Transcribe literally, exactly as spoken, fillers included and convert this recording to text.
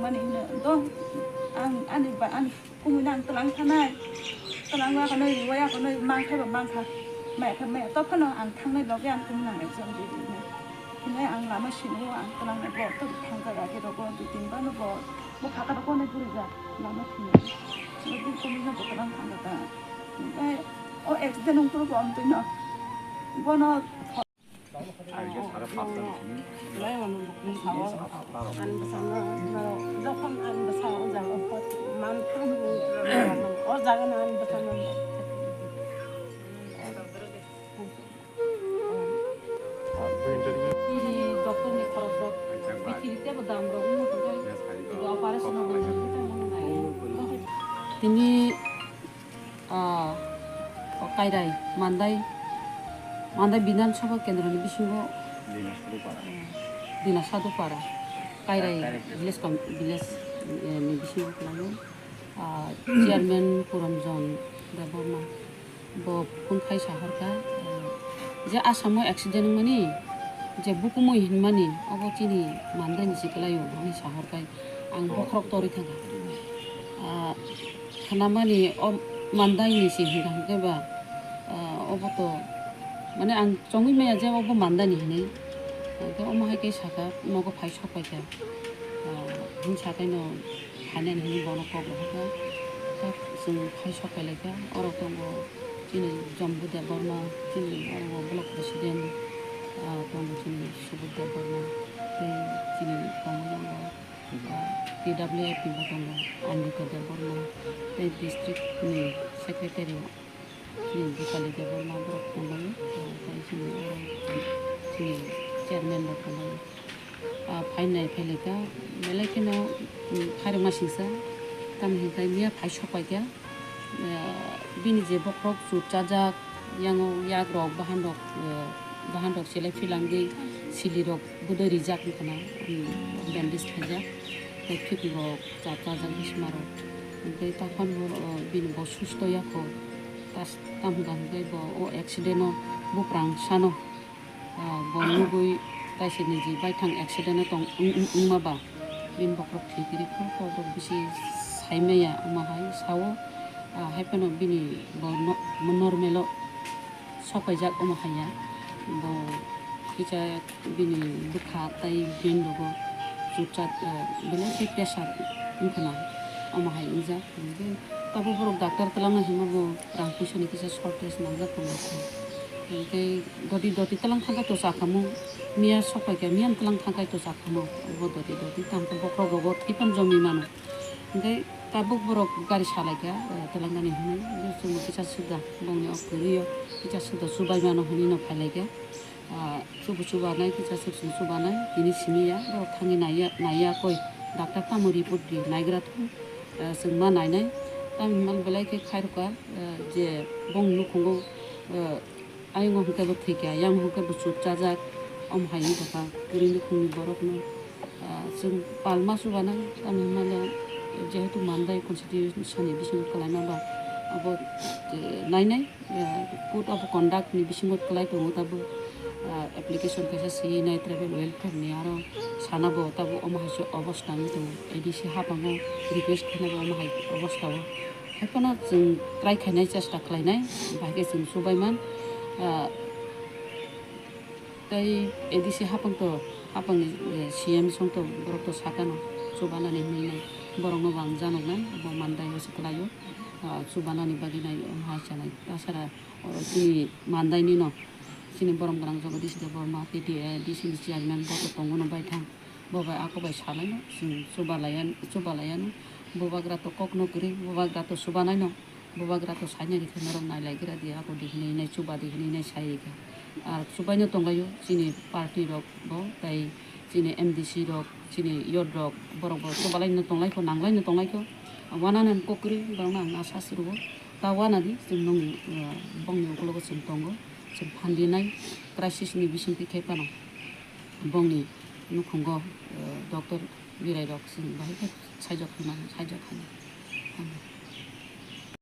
Ani hwnwi, "Do, ang ani ba, ani kumui nang twlang thanai. Twlang wa kono, wa ya kono, mang khai ba mang kha. Maya kha maya, to phano ang thangnai loge ang kumui nang exam di di ne." Hwnwi ang lama sini o ang twlang bo to thang kha ga khe rogo dui tin ba no bo, bo kha kha rogo ne guri ja lama sini. Bo din kumui no bo twlang thang kha ta. Hwnwi o accident ong turu bo ang twi no. Bono Tini Ah, o Kairai, Mandai, Mandai Bidhan Sabha Kendra ni bisingo, Dina Sadupara. Ah, Dina Sadupara, Kairai Kairai. Village Com-, village, eh, ni bisingo khlaio. Ah, Chairman Puranjan Debbarma, bo phone khai sahorkha, ah, je Assam o accident wngmani, je bukumui hinmani, obo chini Mandai ni se kwlaio, hwnwi sahorkha. Ang bokhorok torwi thangkha. Ah, khnamani o Mandai ni se hwnkha hwnkhe ba, ah, obo to, mane ang chongwi maya je obo Mandai ni hinwi. Hwnkhe omo hai khe sakha, nogo phai sok paikha. Ah, hwn sakai no phainani hinwi bono kok rohorkha. Tak chwng phai sok pailaikha. Oro tongo chini Jambu Debbarma, chini oro block president, ah, tongo chini Subudh Debbarma, tei chini tongo yango. T W F ni bo tongo, Anita Debbarma, tei district ni secretary chini Dipali Debbarma borok tongmani, tei chini oro chini chairman rok tongmani. Ah, phainai phailika belai kheno, mm, khairokma singsa, tamni hwnkhe miya phai sok paikha. Eh, bini je bokhorok chut chajak, yango yak rok, bahan rok, eh, bahan rok selai philangwi sili rok budai rijak wngkha na, um, bandage khaijak, tei khiting rok chap chajak bisma rok. Tei takhon bo, oh, bini bo susto ya kho, tas-, tamo hwnkha hwnkhe bo o accident o buprang sano. Ah, bo nugui kaisa niji baithang accident o tong wng-, wng-, wngma ba bini bokhorok thwi kwrwi kho, kok rok bisi sai maya omo hai sao, ah, hai phano bini bo no-, normal o sok paijak omo hai ya. Bo kisa bini bwkha tei brain rogo chukchak, ah, belai khe pressure wngkha na omo hai wngjak. Hingke tabuk borok doctor twlangna hinma bo rang puisa ni kisa shortage nangjak tongo. Hingke doti doti twlang thangkhe to chakhamu, miya sok paikha, miya twlang thangkhe to chakhamu, bo doti doti tangkhe bokhorok rogo thwi phano jomwi mano. Hingke tabuk borok gari salaikha, eh, twlangnani hinwi, hingke chwngno kisa suda, bongni o kwrwi o kisa suda chubai mano hinwi no phailaikha. Ah, chubu chubanai, kisa chuk chwng chubanai, tini simi ya, borok thangwi naiya, naiya koi. Doctor tamo report di, naigra thung, ah, chwng ma nainai. Tamo hwnmani belai khe khairokha, ah, je bongni nukhungo, ah, ayongo hwnkhe bo thwikha, yang hwnkhe bo chut chajak, omo hai wngkha kwrwi nukhungni borokno. Ah, chwng palma chubanai, tamo hwnmani jehetu Mandai constitution ni bisingo kwlaima ba abo, eh, nainai. Eh, code of conduct ni bisingo kwlai tongo tabuk, ah, application kaisa siyinai tribal welfare ni, aro sana bo tabuk omo hai se obosta wngwi tongo, A D C haphango request khaina bo omo hai obosta o. Haiphano chwng try khainai, chesta khlainai, bahai khe chwng chubai man, ah, tei A D C haphang to, haphangni, eh, C M song to borok to sakano chubanani hinwi nai, borokno bo ang janoknai, bo Mandai o se kwlaio, ah, chubanani bagwi nai omo hai sanai, tasara. Oro chini Mandai ni no, chini borom gwnang Jagadish Debbarma, T T A D C ni chairman, bo to tongo no baithang. Bo bai ako bai salai no, chwng chubalaiya, chubalaiya no. Bubagra to kok no kwrwi, bubagra to chubanai no, bubagra to saina rikha norok nailai gra di, ako di hinwi nai chuba di hinwi nai sai rikha. Ar chubai no tonglaio chini party rok bo, tei chini M D C rok, chini youth rok, borok bo chubalai no tonglaikho, nanglai no tonglaikho. Wanani kok kwrwi, borok no ang asa srwo. Ta wanadi chwng nung, eh, bongni ukologo chwng tongo, chwng phan rinai crisis ni bisingtwi khe phano bongni nukhungo, eh, doctor birai rok chwng bahai khe saijak hwnmani, saijak hwnwi.